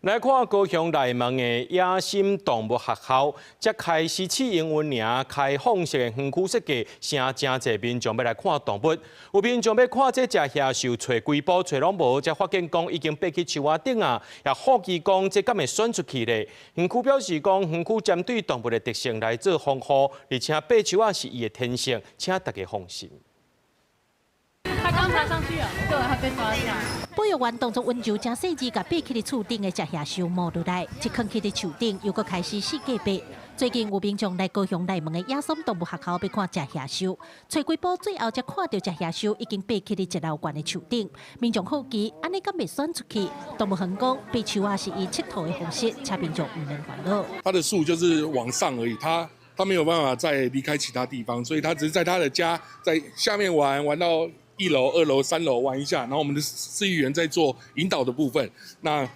來看高雄內門的野生動物學校，才開始試營運爾，開放式的園區設計，誠誠濟民眾欲來看動物。有民眾欲看這隻野獸，揣幾步揣攏無，才發現講已經爬去樹仔頂啊！也好奇講這敢會選出去咧？園區表示講，園區針對動物的特性來做防護，而且爬樹仔是伊的天性，請大家放心。他剛爬上去啊，對，他被抓下來。保育員動作溫柔、誠細緻，共爬去佇樹頂的隻野獸摸落來，一囥去佇樹頂，又閣開始四界爬。最近有民眾來高雄內門的野生動物學校，欲看隻野獸，揣幾步最後才看著隻野獸已經爬去佇一樓懸的樹頂。民眾好奇，按呢敢袂竄出去？動物園講，爬樹仔是伊𨑨迌的方式，請民眾毋免煩惱。它的樹就是往上而已，它沒有辦法再離開其他地方，所以它只是在它的家在下面玩，玩到一樓、二樓、三樓玩一下，然後我們的飼育員在做引導的部分，那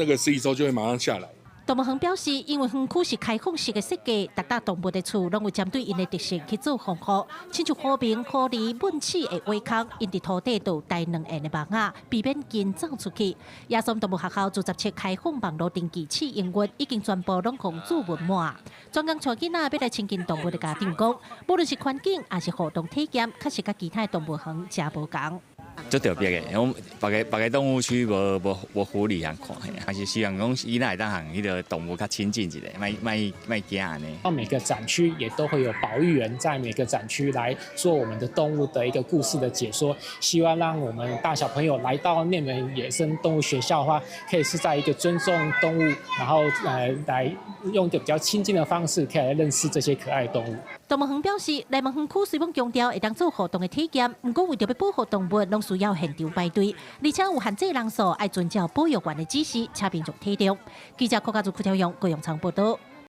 個食蟻獸就會馬上下來。動物園表示，因為園區是開放式的設計，逐搭動物的厝攏有針對𪜶的特性去做防護，親像虎獼、狐狸、燜鼠會挖空，𪜶佇塗底就有帶兩緣的網仔，避免驚走出去。野生動物學校自17開放網路登記試營運，已經全部攏予註文滿。專工帶囡仔欲來親近動物的家長講，無論是環境抑是互動體驗，確實佮其他動物園誠無仝。足特別的，講別个動物區無狐狸通看，還是希望講囡仔會當和彼个動物較親近一下，莫莫莫驚按呢。每個展區也都會有保育員在每個展區來做我們的動物的一個故事的解說，希望讓我們大小朋友來到內門野生動物學校的話，可以是在一個尊重動物，然後來用一個比較親近的方式，可以來認識這些可愛的動物。動物園表示，內門園區雖罔強調會當做互動的體驗，毋過為著欲保護動物，攏需要現場排隊，而且有限制人數，愛遵照保育員的指示，請民眾體諒。記者郭家祖、柯超勇、高永昌報道。